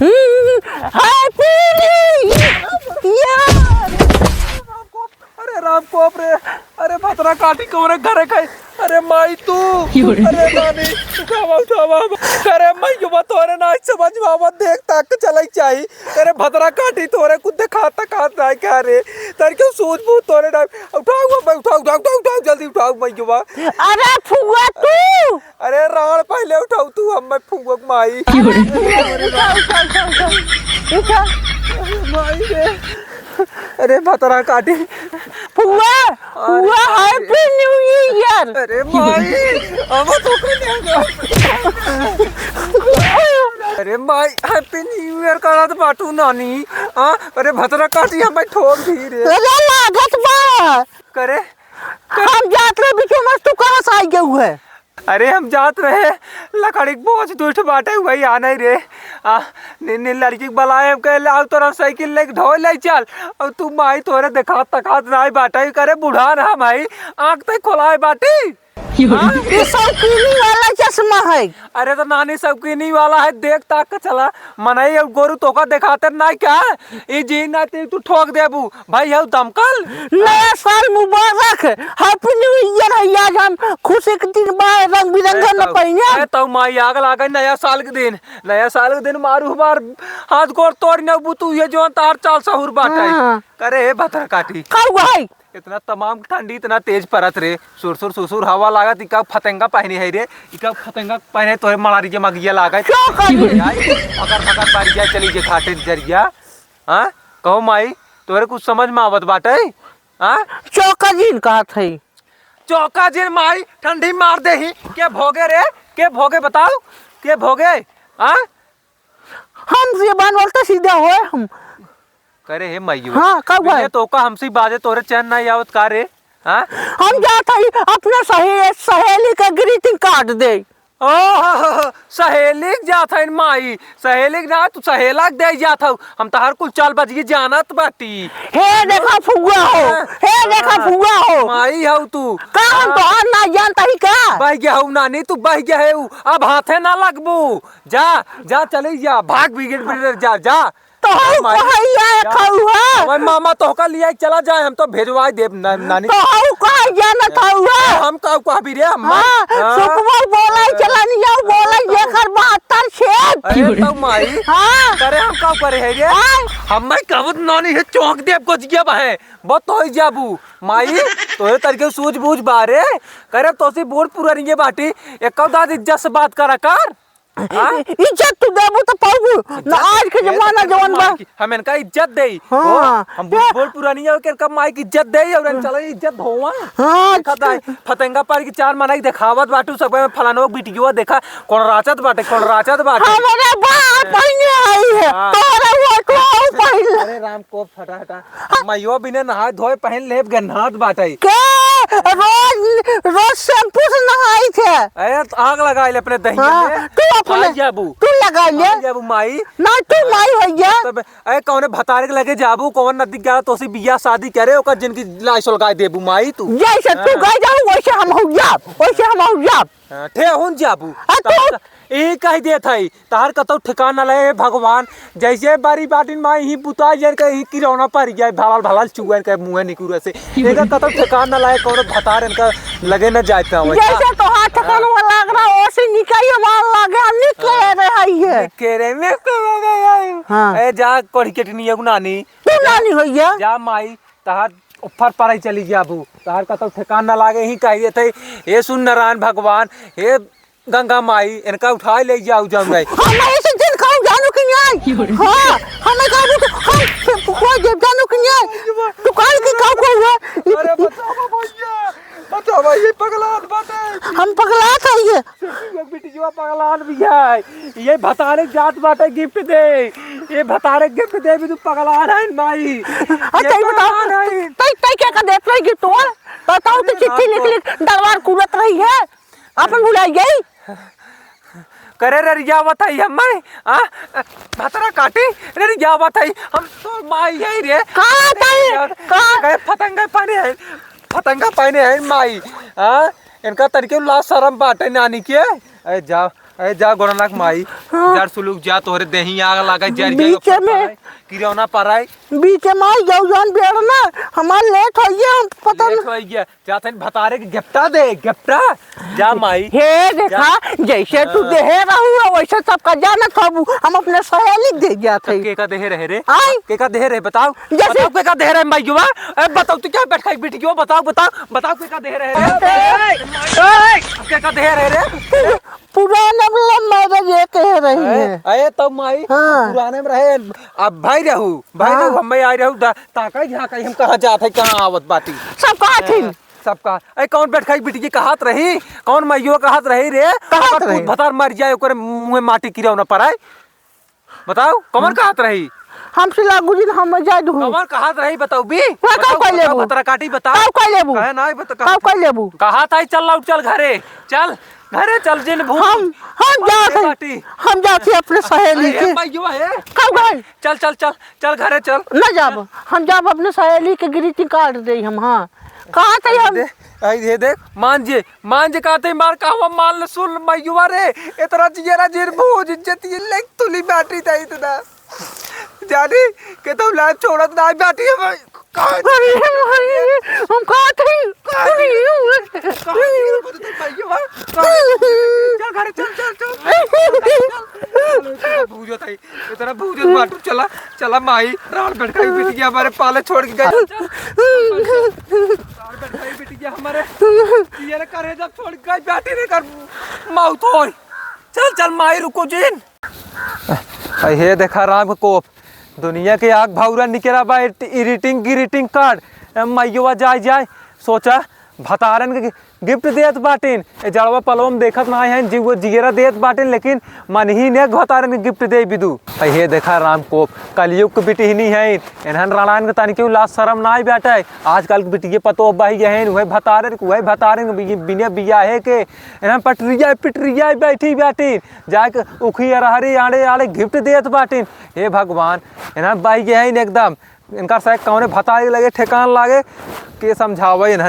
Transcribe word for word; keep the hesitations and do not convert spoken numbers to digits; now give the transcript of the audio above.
हम्म, Happy New Year। अरे राम कोप रे, अरे भतरा काटी कौने घरे खाई। अरे माई तू, अरे नानी, उठावा, उठावा। अरे माई, यो बात तोरे ना समझ में आवत, देख ताक चलाई चाही। अरे भतरा काटी तोरे कुछ देखा तक हाथ ना क्या रे? तर क्यों सूझ बूझ तोरे ना? उठाओ, मैं उठाओ, उठाओ, उठाओ, उठाओ, जल्दी उठाओ, मैं युवा। अरे फुआ तू। अरे राण पहले उठाओ तू, हम मैं फुआ माई। अरे फुआ, उठा, उठा, उठा, उठा। उठा। अरे माई रे। अरे भतरा काटी। फुआ, अरे फुआ, बाप रे। Happy New Year। अरे माई, अब तो कोई नहीं होगा। अरे माई, Happy New Year करत बाटू नानी। हाँ, अरे भतरा काटी हमें ठोक दी रे। अरे लागत बा। करे? हम जात रहे बीचो में, तू कहाँ से आई गऊ है? अरे हम जात रहे, लकड़ी के बोझ दुठ बाटे, वही आना ही रे। आ, ने, ने लड़की के बुलाए, हम कहे, "लाओ तोरा साइकिल लेके ढोए ले चल।" और तू माई तोरे देखात तकात नाई बाटे, करे बूढ़ा ना भाई, आँख तक खोलाए बाटी। हाँ? ये शौकीनी वाला चश्मा है। अरे तो नानी शौकीनी वाला है, देख ताक के चला। मनई और गोरू तोका देखाते ना क्या? ई जी ना ते तू ठोक देबू। भाई हऊ दमकल। नया साल मुबारक। Happy New Year है। आज हम खुशी के दिन बा, रंग बिरंगा ए न तो, पहिने। ए तो माई आग लागे नया साल के दिन। नया साल के दिन मारू हमार हाथ गोड़ तोड़ न बुतू ये जौन तार चाल सहूर बाटे। हाँ। करे हे भतरा काटी। का हुआ है? इतना तमाम ठंडी, इतना तेज परत रे, सुरसुर सुरसुर हवा लागत, इका फतेंगा पहने है रे, इका फतेंगा पहने तोरे मलारी के मगिया लागत। क्यों करी? यार, फकर फकर बारी जाए, चली जे घाटे जरिया। हाँ? कहो माई, तोरे कुछ समझ में आवत बाटे? हाँ? चौका जिन कहत है। चौका जिन माई, ठंडी मार दे ही। के भोगे रे? के भोगे बताओ? के भोगे? हाँ? हम ये बान बोलते सीधा होए हम। करे हे माइयो। हाँ, का हुआ है? बिना तो का हमसे बाजे तोरे चैन ना आवत का रे? हाँ? हम जात हई अपने सहे-, सहेली के greeting card दे। ओह, सहेली के जात हईन माई, सहेली के ना, तू सहेला के दे जात हऊ। हम तहार कुल चाल बजगी जानत बाटी। हे देखा फुआ हो, हाँ। हे देखा हाँ। फुआ हो। माई हऊ तू। का हम हाँ। तोहार ना जानत हई का? बह गया हऊ नानी, तू बह गया है ऊ। अब हाथे ना लगबू। जा, जा, चली जा, भाग बिगड़ बिगड़ जा, जा। तो हऊ माई, कहैया जा। खऊ है। हमार मामा तोहका लिया चला जाए, हम तो भेजवाई देब ना-, नानी। तो हऊ कहैया न खऊ है। हम का कहबी रे, हम हाँ, हाँ। सुकवा बोला हाँ। चला नहीं जाऊ, बोला ये कर बहत्तर छेद। अरे तो माई, हाँ। करे हम का करे है रे? हाँ। हम मैं कहबत नानी है चौंक देब को जिया बहे। बहुत तो ही जाबू। माई, तोरे तरीके सूझ बूझ बारे। करे तोसी बूढ़ पुरानी बाटी, एक दाद इज्जत से बात करा कर। हाँ? इज्जत तू देबू तो पाबू। ना इज्जत आज के दे, जमाना इनका जवन बा। माई की, हम इनका इज्जत देई। हाँ। हो? हम बूढ़, बूढ़ पुरानिया के इनका माई की इज्जत देई और इन चला इज्जत धोवा। हाँ, देखा दाई, फतेंगा पार की चार मनाई देखावत बाटू सब में फलानो बिटियो देखा, कौन राचत बाटे, कौन राचत बाटे। हमारा बाप पहिने आई है, हाँ। तोरा वो को पहिने। अरे राम को फटा हटा। माइयो बिने नहाए धोए पहन लेब गन्हात बाटे। के रोज, रोज shampoo से नहाई थे। अरे तो आग लगा ले अपने दहिया हाँ, में। तू अपने, आई जाबू। तू लगा ले। आई जाबू माई। ना तू माई हो जा। तब, अरे कौने भतारे के लगे जाबू, कौन नदी गया तो से बियाह शादी करे, ओकर जिनकी लाइस लगाए देबू माई तू। जैसे तू हाँ। गए जाऊ, वैसे हम हो जाब, वैसे हम हो जाब। हाँ, ठेहुन जाबू। आ, तू तब त-, यही कह देत है, तहार कतौ ठिकाना ले भगवान, जैसे बारी बाटिन माई ही बुता जन के ही किरौना पर जाए, भलाल भलाल चुअन के मुंह निकुरे से। एकर कतौ ठिकाना लाए, कौनो भतार इनका लगे न जाए पावे। जैसे तोहार ठिकाना हाँ। लाग रहा, ओसे निकाई मार लागे, हम नहीं कह रहे हैं ये। नहीं कह रहे, मैं कह रहे हैं। हाँ। ए, जा कोढ़ी केटनी एगो नानी। तू नानी होइया। जा माई, तहार ऊपर पराई चली जाबू, तहार कतौ ठिकान ना लागे ही कहिए थे। ए सुन नारायण भगवान, हे गंगा माई, इनका उठाए ले जाऊ जाऊंगा। हम ऐसे दिन खाऊ जानू कि नहीं? हाँ, हमें कहबू तो हम कोई देव जानू कि नहीं? तू काल की खाऊ को हुआ? अरे बचावा भैया, बचावा, ये पगलान बाटे। हम पगलात है ये। बिटिया पगलान भी है, ये भतारे जात बाटे gift दे, ये भतारे gift दे भी तू पगलान है माई। अच्छा, ये ये बताओ, पगलान है। तई, तई क्या का देत रही gift हो? बताओ तो अरे चिट्ठी राम लिख को। लिख दरबार कूदत रही है, अपन भुलाई गई। करे रे रिया बताई हम मैं, आ? भतरा काटी रे रिया बताई, हम तो माई है रे। कहाँ बताई? कहाँ? गए फतंगा पाने है, फतंगा पाने है माई, आ? इनका तनिके लाज शरम बाटे नानी के। अरे जा, अरे जा गोरनाक माई, हाँ। जर सुलुक जा, तोहरे देही आग लागे, जर बीचे में। किरौना पराई। बीचे में आई जाऊ जौन बेड़ ना, हमार लेट होइ गया, हम पता न। लेट होइ गया, जात हन भतारे के गिफ्टा दे, गिफ्टा। जा माई। हे देखा, जा। जैसे तू हाँ। देहे रहू, वैसे सबका जानत हबू, हम अपने सहेली के दे जात हई। के का देहे रहे रे? आई? के का देहे रहे, बताओ। जैसे बताओ के का देहे रहे, माई जुआ? ए, बताओ, तू क्या बैठ खाई बिटियो? बताओ, बताओ, बताओ के का देहे रहे रे? ए, ए, के का देहे रहे रे? पुराने में love marriage ये कह रही है। अरे, तब माई, हाँ। पुराने में रहे, अब भाई रहू, भाई हाँ। रहू, हमें आई रहू, दा-, ताकई झाँकई हम कहाँ जात है, कहाँ आवत बाटी। सब कहत हिन। हाँ, सब कहा, ए, कौन बैठ खाई बिटिया कहत रही? कौन माइयो कहत रही रे? कहत ओकर रही। पूत भतार मर जाए, ओकर मुँहे माटी किरौना पराए। बताओ, कौन हाँ। कहत रही? हमसे लागू जी, हम जाए दूँ। कौन कहत रही, बताओ बी? वह बताओ, कब कह बताओ, लेबू? भतरा काटी, बताओ। कब कह लेबू? कहे ना, बता, कब कह लेबू? कहत है, चल लौट, चल घरे, चल। घरे चल जिन भूत। हम, हम अरे जात हई, बाटी। हम जात हई अपने सहेली अरे के। भाई, यो है। कब गए? चल, चल, चल, चल घरे चल। न जाब, हम जाब अपने सहेली के greeting card देई हम, हाँ। कहाँ थे हम? दे, आई दे देख, मान जे, मान जे कहते मार कहवा मान ले सुन मयुआ रे, इतना जियरा जिन भूत इज्जत ये लेक तुली बाटी था इतना। जानी के तुम लाइफ छोड़त ना बाटी हम। कहाँ अरे, अरे, हम कहाँ थे? कहाँ थे? कहाँ थे? कहाँ थे? चल घरे, चल, चल, चल। चल, इतना भूजो था, इतना भूजो बाटू, चला, चला माई, राड़ भटकाई बिटिया हमारे पाले छोड़ के गई। चल, चल। राड़ भटकाई बिटिया हमारे, ये रे करे जब छोड़ के गई, बेटी रे कर मौत होई। चल, चल माई, रुको जिन। अ, हे देखा राम के कोप, दुनिया के आग भौरा निकरा बा, एट-, greeting, greeting card। ए, मइयवा जाए, जाए, सोचा, भतारन के gift देत बाटिन। ए, जड़वा पलवा में देखत नाहीं हैं, जीव जियरा देत बाटिन, लेकिन मन ही ने भतारन के gift दे बिदु। अ, हे देखा राम कोप, कलयुग के बिटिहनी हैं, इन्हन राणायन के तनिको लाज शरम नाहीं बाटे। आजकल के बिटिये पतोह बहि गए हैं, उहे भतारन के, उहे भतारन के बि-, बिना बियाहे के, इन्हन पटरिया, पिटरिया बैठी बाटिन। जाके उखी अरहरी आड़े आड़े gift देत बाटिन। हे भगवान, इन्हन बाई गए हैं एकदम। इनका शायद कौने भतारी लगे ठेकान लागे, के समझावे इन्हन।